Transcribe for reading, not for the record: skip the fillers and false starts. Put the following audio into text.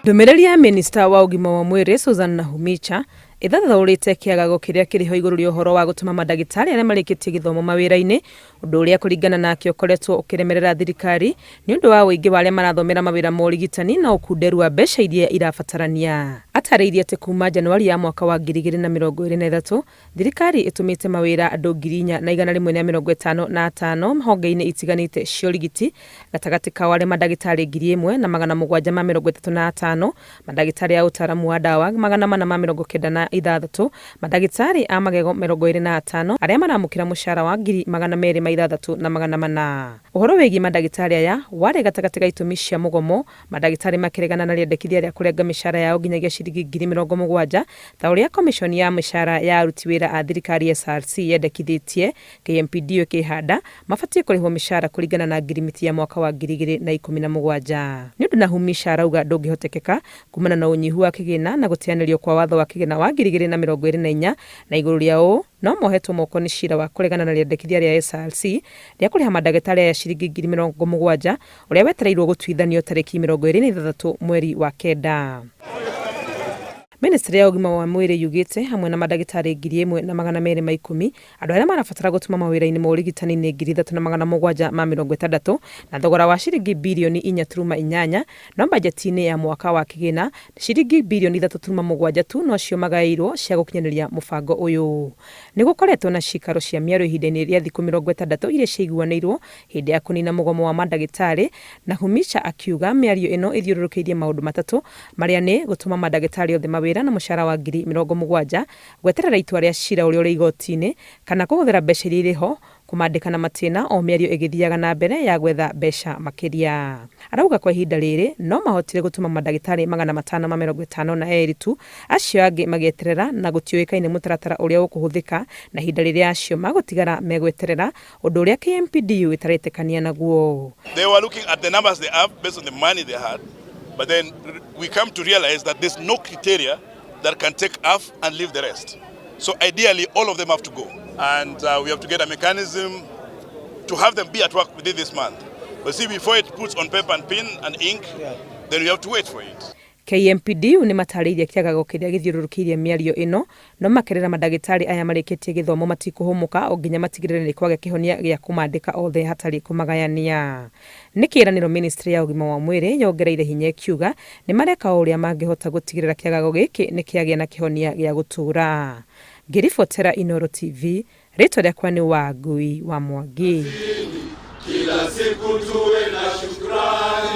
Ndũmĩrĩri ya minista wa ũgima wa mwĩrĩ Susan Nakhumicha ĩthathaũrĩte kĩagago kĩrĩa kĩrĩ ho igũrũ rĩa ũhoro wa gũtũma mandagĩtarĩ arĩa marĩkĩtie gĩthomo mawĩra-inĩ, ũndũ ũrĩa kũringana nake ũkoretwo ũkĩremerera thirikari nĩ ũndũ wa ũingĩ wa arĩa marathomera mawĩra ma ũrigitani na ũkunderu wa mbeca iria irabatarania. Atarĩirie atĩ kuma Januari ya mwaka wa 2023, Thirikari ĩtũmĩte mawĩra andũ 4155 honge-inĩ itiganĩte cia ũrigiti, gatagatĩ kao arĩ mandagĩtarĩ 1735, mandagĩtarĩ a ũtaaramu wa ndawa 496, mandagĩtarĩ a magego 25 arĩa maramũkĩra mũcara wa 206,400. Ũhoro wĩgiĩ mandagĩtarĩ aya warĩ gatagatĩ ga itũmi cia mũgomo Mandagĩtarĩ makĩregana na rĩendekithia rĩa kũrenga mĩcaara yao nginyagia ciringi 70,000 ta ũrĩa komiconi ya mĩcaara ya aruti wĩra a thirikari SRC yendekithĩtie, KMPDU ĩkĩhanda, mabatiĩ kũrĩhwo mĩcaara kũringana na ngirimiti ya mwaka wa 2017. Nĩ ũndũ Nakhumicha arauga ndũngĩhotekeka kumana na ũnyihu wa kĩgĩna na gũteanĩrio kwa watho wa kĩgĩna wa 2024 na igũrũ rĩa ũũ no mohetwo moko nĩ cira wa kũregana na rĩendekithia rĩa SRC rĩa kũrĩha mandagĩtarĩ aya ciringi 70,000 ũrĩa wetereirwo gũtuithanio tarĩki 26 mweri wa kenda. Ministry ya ũgima wa mwĩrĩ yugĩte hamwe na mandagĩtarĩ 1210 andũ arĩa marabatara gũtũma mawĩra-inĩ ma ũrigitani nĩ 3760 na thogora wa ciringi birioni inya turuma inyanya no bajeti-inĩ ya mwaka wa kĩgĩna ciringi birioni ithatũ turuma mũgwanja tu nocio magaĩirwo cia gũkinyanĩria mũbango ũyũ. Nĩ gũkoretwo na ciikaro cia mĩario ihinda-inĩ rĩa thikũ 60 iria ciaiguanĩirwo Hĩndĩ ya kũnina mũgomo wa mandagĩtarĩ, Nakhumicha akiuga mĩario ĩno ĩthiũrũrũkĩirie maũndũ matatũ marĩa nĩ, gũtũma mandagĩtarĩ othe mawĩra na mũcara wa 70,000, gweterera itua rĩa cira ũrĩa ũrĩ igoti-inĩ, kana kũhũthĩra mbeca iria irĩ ho kũmandĩka na matĩna o mĩario ĩgĩthiaga na mbere ya gwetha mbeca makĩria. Arauga kwa ihinda rĩrĩ no mahotire gũtũma mandagĩtarĩ 552 tu, acio angĩ magĩeterera na gũtiũĩkaine mũtaratara ũrĩa ũkũhũthĩka na ihinda rĩrĩa acio magũtigara megweterera Ũndũ ũrĩa KMPDU ĩtaretĩkania naguo. They were looking at the numbers they have based on the money they had, but then we come to realize that there's no criteria that can take half and leave the rest. So ideally, all of them have to go. And we have to get a mechanism to have them be at work within this month. But see, before it puts on paper and pen and ink, then we have to wait for it. KMPDU nĩ matarĩirie kĩagago kĩrĩa gĩthiũrũrũkĩirie mĩario ĩno, no makerĩra mandagĩtarĩ aya marĩkĩtie gĩthomo matikũhũmũka o nginya matigĩrĩre nĩ kwagĩa kĩhonia gĩa kũmandĩka othe hatarĩ kũmagayania. Nĩ kĩĩranĩro ministry ya ũgima wa mwĩrĩ yongereire hinya ĩkiuga nĩ mareka o ũrĩa mangĩhota gũtigĩrĩra kĩagago gĩkĩ nĩ kĩagĩa na kĩhonia gĩa gũtũũra. Ngĩribotera Inooro TV, rĩtwa rĩakwa nĩ Wangui wa Mwangi. Kila siku tuwe na